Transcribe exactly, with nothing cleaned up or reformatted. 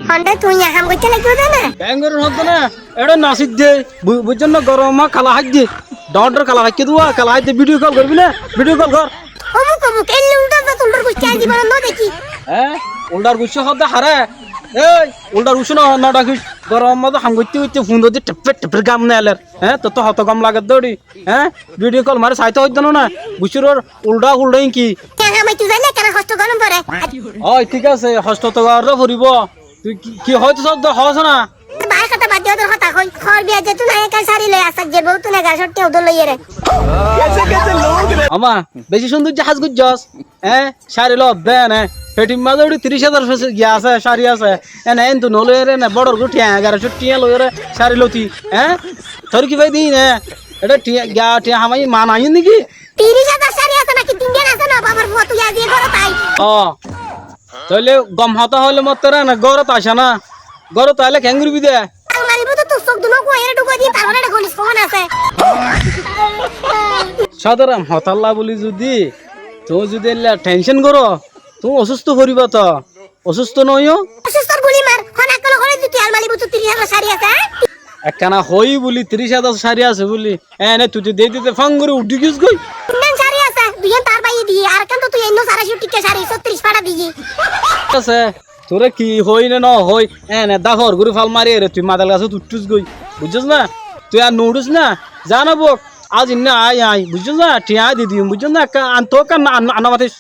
Hondé tui yá ham goittó lagibó de na? Keén gorí no hoddé na? Eçé nasídde, bu-, buijjó na, goromot kala háidde. Dhoóñr dhoóñr kala háikké dúwa, kala háidde, video call goríbi na? Video call gor. Omuk, omuk, éilla uldhar zot, uldhar guccá aijja zibonot no dekí. Hé? Uldhar guccá hoddé haré? Éi, uldhar guccá no, no dhakis. Goromot ham goittó goittó fun dódde théppér théppér gam neeler. Hé? Tottú hoto gom lagedde óri. Hé? Video call mari saitó hoiddé no na? Guccúr uldha uldha inki. Yá ham goittó zaile ekkena hoctó gorá foré. Ói, thík asé, hoctó to gorá foribó. Tui ki, ki hoitó sódde hoós na? Bái hotá bad de, ódor hotá hoi. Hoór biyat zettún aiyé, ekkán cári loi asé, ze bouttún egaro cót tiañ uçór loiyére. Ó ma, beci cúndor hás goijjós. Eé, cári loódde ene. Feçir mazé uçí tiríc házar giya asé, cári asé. Ene, entú no loiyére ene, bóçor gúti egaro cót tiañ loiyére cári loti. Eé? Tor ki faida ene? Eçé tiañ, giya tiañ hamai manaiyé niki? Tiríc házar cári asé naki? Tin din asé no, babar fua tui aijja górot ai. Ó. Tóile gom hotá hoilé mottor ene górot aicá na. Górot ailé keén goríbi de? Almari bútore tor sók dunó kuañre dhukái diyé, tarfore eçé gonis fóon asé. Sádaron hotálla buli zudi tuñí zudi eilla thencón goró, tuñí osústo foribá to. Osústo noó? Osústor guli mar, hon akkol hoór zudi almari bútore tiríc házar cári asé, há? Ekkena hoói buli tiríc házar cári asé buli. Ene tui to dei dei de fang gorí uçí giyós goi. Tinnán cári asé, duiyán tar báiye diyé, arekkán to tui enne sáre cót tiañ cári, sóttiríc faça diyé. Asé, toré ki hoói ne no hoói, ene dá for gorí fal mari ere tui madal gasót uççús goi. Buijjós na? Tui ar no uçís na? Za na bok, aijja enne ai ai, buijjós na? Tiañ ai di diyum, buijjós na? Ekka an to ekka an, an, an no matis.